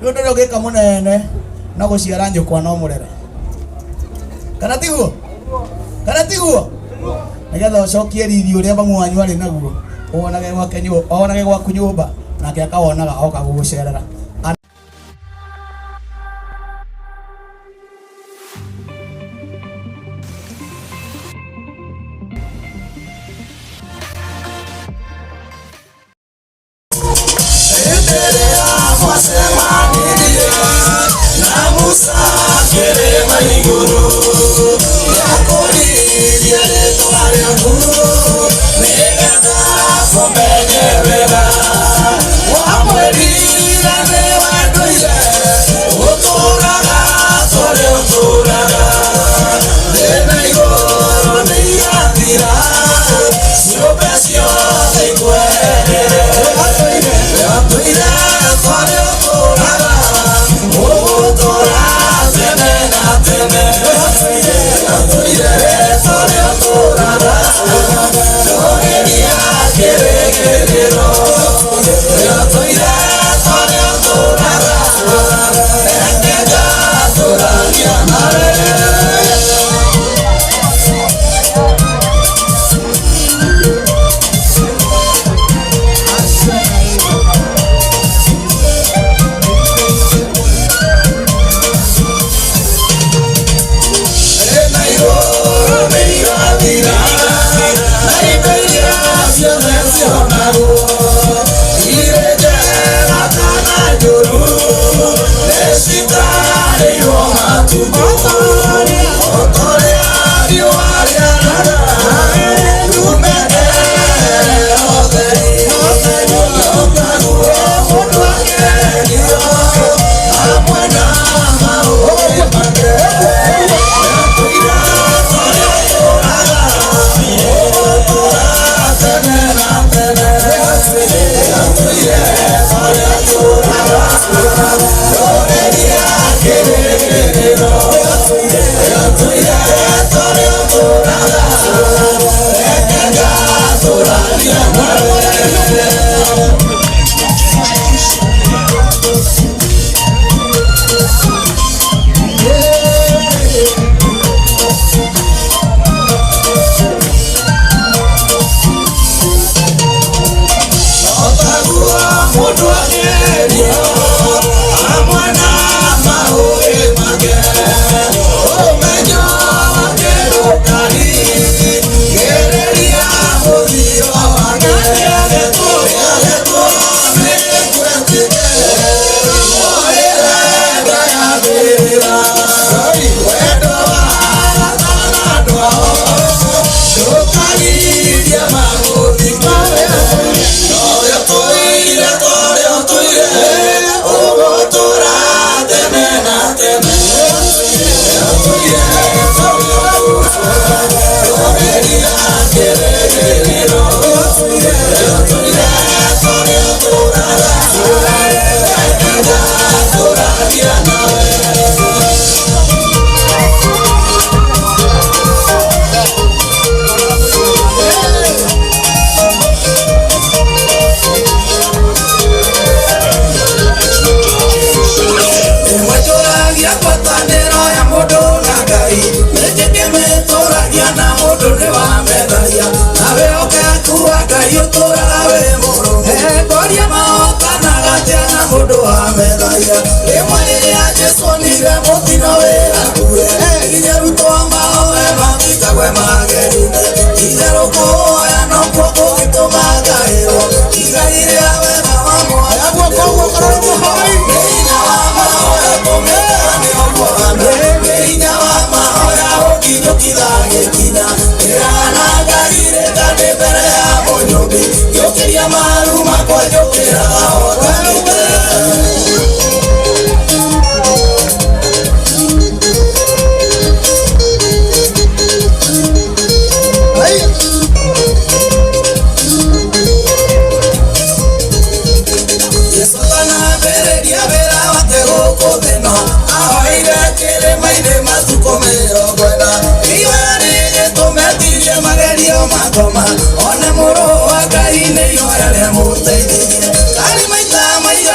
Rĩu ũndũ ũrĩa ũngĩka mũnene no gũciara nyũkwa no mũrere. Kana tiguo? Kana tiguo? Nĩgetha ũcokie riri ũrĩa mamu wanyu arĩ naguo, wonage gwake nyũmba, onage gwaku nyũmba, nake akawonaga oka gũgũcerera. Ona mũrũ wa Ngai nĩ ihoya rĩa mũteithie. Kari maita maigana.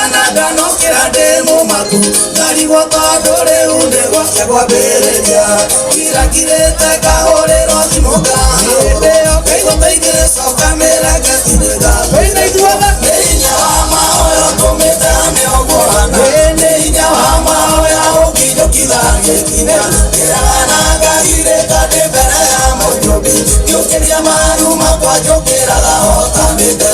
Ndĩratigwo tondũ rĩu nĩguo kwambĩrĩria kirakirĩte ngahũrĩrwo thimũ ngahĩndĩ ĩyo ngaigua ta ingĩcoka mĩrenge tinĩga Twĩna ithuothe. Nĩ hinya wa mahoya ũtũmĩte hane ũguo hana nĩ hinya wa mahoya ũnginyũkithagia ikinya ngĩraga na ngagirĩka ndĩ mbere ya mũnyũmbi ngĩũkĩria maru makwa njũkĩraga hotanĩte.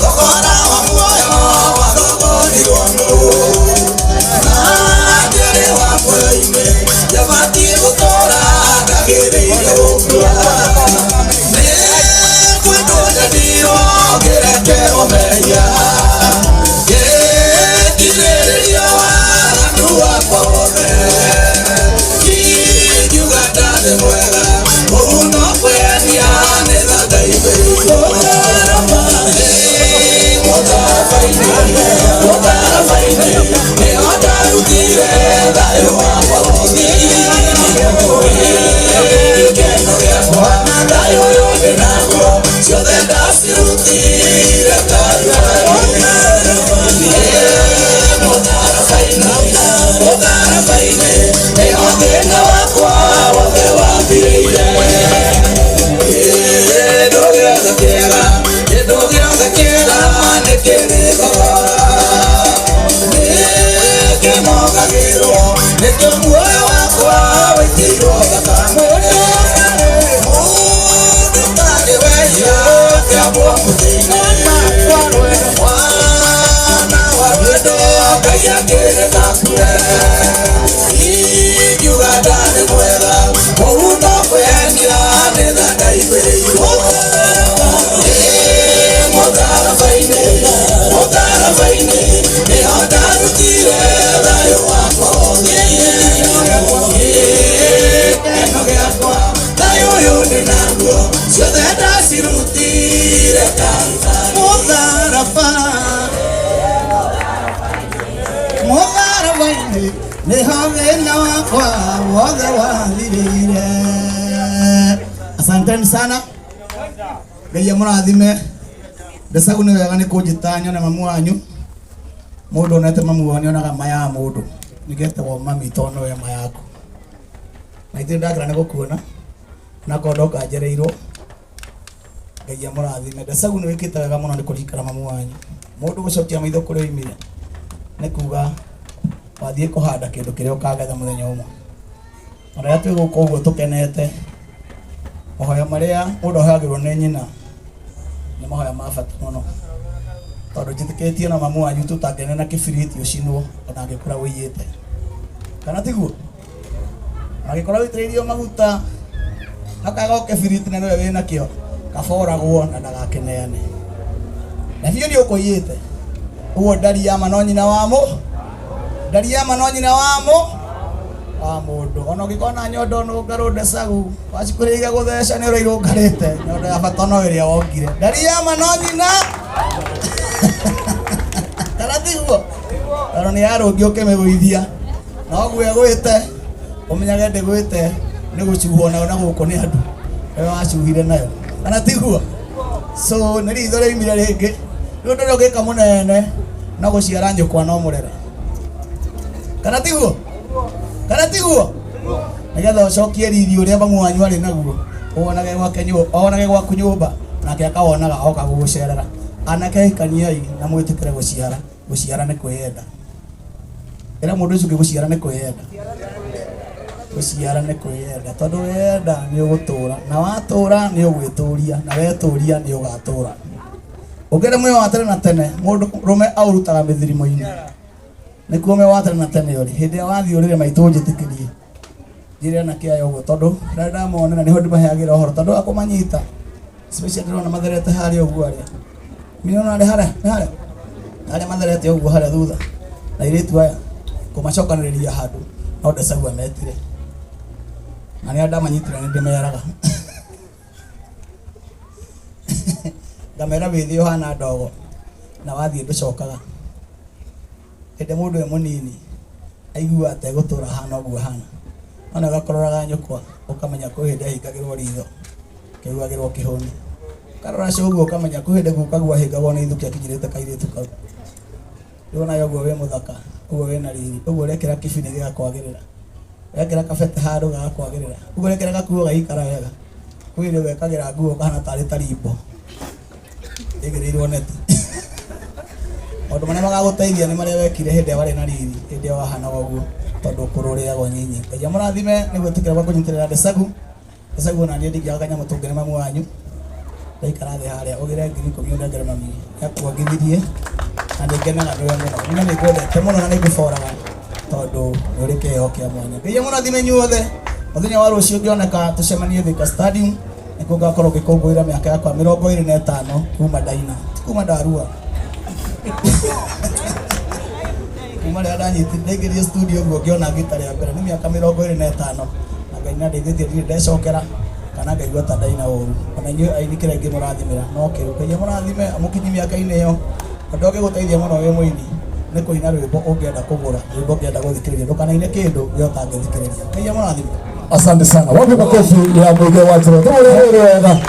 Thogora wa muoyo wathogorirwo nũ na ndĩrĩ wa muoyo-inĩ njabatiĩ gũtũũra ndagĩrĩire gũkua nĩ kwendwo nyendirwo ngĩrekerwo mehia ngĩkirĩrĩria waganu wakwa wothe ingiuga ndarĩ mwega ũru no kwĩenia nĩ tha ndaihũirwo mũtharaba-inĩ nĩho ndarutire thayũ wakwa wothe gĩkeno gĩakwa thayũ ũyũ ndĩnaguo ciothe ndacirutire mũtharaba-inĩ mũtharaba-inĩ nĩho thĩna wakwa wothe wathirĩire kĩndũ gĩothe kĩega kĩndũ gĩothe kĩega nĩ kĩrĩ thogora nĩkĩmogagĩrwo nĩkĩo muoyo wakwa waitĩirwo thakame mũndũ ũtarĩ wehia akĩambwo mũtĩ-inĩ mwana wa wendo Ngai akĩreka akue ingiuga ndarĩ mwega ũru no kwĩenia nĩ tha ndaihũrĩirwo mũtharaba-inĩ mũtharaba-inĩ nĩho ndarutire thayũ wakwa wothe gĩkeno gĩakwa thayũ ũyũ ndĩnaguo ciothe ndacirutire Mũtharaba. Mũtharaba-inĩ nĩho thĩna wakwa wothe wathirĩire. Asanteni sana. Ngai amũrathime. Ndecagu nĩ wega nĩ kũnjĩta nyone mamu wanyu. Mũndũ onete mamu wao nĩonaga ma ya mũndũ. Nĩgetagwo mami tondũ nĩwe ma yaku. Na ithuĩ ndakena nĩ gũkuona. Onakorwo ndoka njereirwo. Ngai amũrathime. Ndecagu nĩ wĩkĩte wega mũno nĩ kũririkana mamu wanyu. Mũndũ gũcokia maitho kũrĩa oimire nĩ kuga wathiĩ kũhanda kĩndũ kĩrĩa ũkagetha mũthenya ũmwe. Ona rĩrĩa twĩ gũkũ ũguo tũkenete mahoya marĩa mũndũ ahoyagĩrwo nĩ nyina nĩ mahoya ma bata mũno tondũ njĩtĩkĩtie na mamu wanyu tũtangĩene na kĩbiriti ũcinwo ona angĩkora wĩiyĩte kana tiguo angĩkorwo wĩitĩrĩirio maguta hakaga o kĩbiriti na nĩwe wĩnakĩo kaboragwo na ndagakĩneane na biũ nĩ ũkũiyĩte ũguo ndari ya ma no nyina wa mũ ndari ya ma no nyina wa mũ wa mũndũ ona ũngĩkorwo na nyondo nũngarũ ndecagu wacikuhĩrĩria gũtheca nĩ ũrĩa nyondo ya bata no ĩrĩa wongire ndari ya ma no nyina kana tiguo tondũ nĩ yarũngi ũkĩmĩgũithia noguo ĩgwĩte ũmenyage ndĩgwĩte nĩ gũcuhwo nayo na gũkũ nĩ andũ we wacuhire nayo kana tiguo so nĩ ritho rĩaumire rĩngĩ rĩu ũndũ ũrĩa ũngĩka mũnene no gũciara nyũkwa no mũrere kana tiguo kana tiguo nĩgetha ũcokie riri ũrĩa mamu wanyu arĩ naguo wonage gwake onage gwaku nyũmba nake akawonaga oka gũgũcerera anake hikaniai na mwĩtĩkĩre gũciara gũciara nĩ kwĩyenda ĩra mũndũ ũcio ũngĩ gũciara nĩ kwĩyenda gũciara nĩ kwĩyenda tondũ wenda nĩ ũgũtũra na watũra nĩ ũgwĩtũria na wetũria nĩ ũgatũra ũngĩenda muoyo wa tene na tene mũndũ rũme aũrutaga mĩthirimo-inĩ nĩkuo muoyo wa tene na tene ũrĩ hĩndĩ ĩrĩa wathiĩ ũrĩre maitũ ũnjĩtĩkĩrie njĩre anake aya ũguo tondũ rĩrĩa ndamonera nĩho ndĩmaheagĩra ũhoro tondũ akũmanyita especially ndĩrona matherete harĩa ũguo arĩa mĩona arĩa harĩa nĩ harĩa arĩa matherete ũguo harĩa thutha na airĩtu aya kũmacokanĩrĩria handũ no ndecagu ametire na nĩ ndamanyitire nĩ ndĩmeraga ngamera wĩthĩ ũhana ndogo na wathiĩ ndũcokaga hĩndĩ mũndũ e mũnini Aiguaga ta egũtũra ahana ũguo ahana. Nona gakororaga nyũkwa ũkamenya kwĩ hĩndĩ ahingagĩrwo ritho kĩhuhagĩrwo kĩhũni. Karora cũguo ũkamenya kwĩ hĩndĩ gukaguo ahĩngagwo nĩ ithukĩ akinyĩrĩte kairĩtu kau. Rĩu onawe ũguo wĩ mũthaka, ũguo wĩna riri, ũguo ũrekĩra kĩbini gĩgakwagĩrĩra, wekĩra kabete handũ gagakwagĩrĩra, ũguo ũrekĩra gakuo gagaikara wega. Kwĩ hĩndĩ wekagĩra nguo ũkahana tarĩ tarimbo ĩigĩrĩirwo neti. Maũndũ marĩa magagũteithia nĩ marĩa wekire hĩndĩ ĩrĩa warĩ na riri, hĩndĩ ĩyo wahanaga ũguo, tondũ ũkũrũ ũrĩagwo nyinyi. Ngai amũrathime nĩ gwĩtĩkĩra gwa kũnyitĩrĩra Desagu. Desagu ona niĩ ndingĩaga kanyamũ tũngĩ nĩ mamu wanyu. Ndaikara thĩ harĩa ũgĩre 10,000 ũnengere mami nĩakuongithirie na nĩngenaga nĩwe mũno. Nĩ nĩngwendete mũno na nĩngũboraga tondũ nĩ ũrĩ kĩheo kĩa mwanya. Ngai amũrathime inyuothe. Mũthenya wa rũciũ ngĩoneka tũcemanie Thika Stadium nĩkuo ngakorwo ngĩkũngũĩra mĩaka yakwa 25 kuma ndaina, ti kuma ndarua. Kuma rĩrĩa ndanyitire ndaingĩrire studio ũguo ngĩona ngita rĩa mbere nĩ mĩaka 25 na Ngai nĩandeithĩtie ndirĩ ndecokera kana ngaigua ta ndaina ũru. Ona inyuĩ aini kĩrĩa ingĩmũrathimĩra no kĩu. Ngai amũrathime amũkinyie mĩaka-inĩ ĩyo. Ũndũ ũngĩgũteithia mũno wĩ mũini nĩ kũina rwĩmbo ũngĩenda kũgũra, rwĩmbo ũngĩenda gũthikĩrĩria. Ndũkanaine kĩndũ we ũtangĩthikĩrĩria. Ngai amũrathime. Asante sana. Wapi makofi ya Muigai wa Njoro? Tũmũrĩre wega.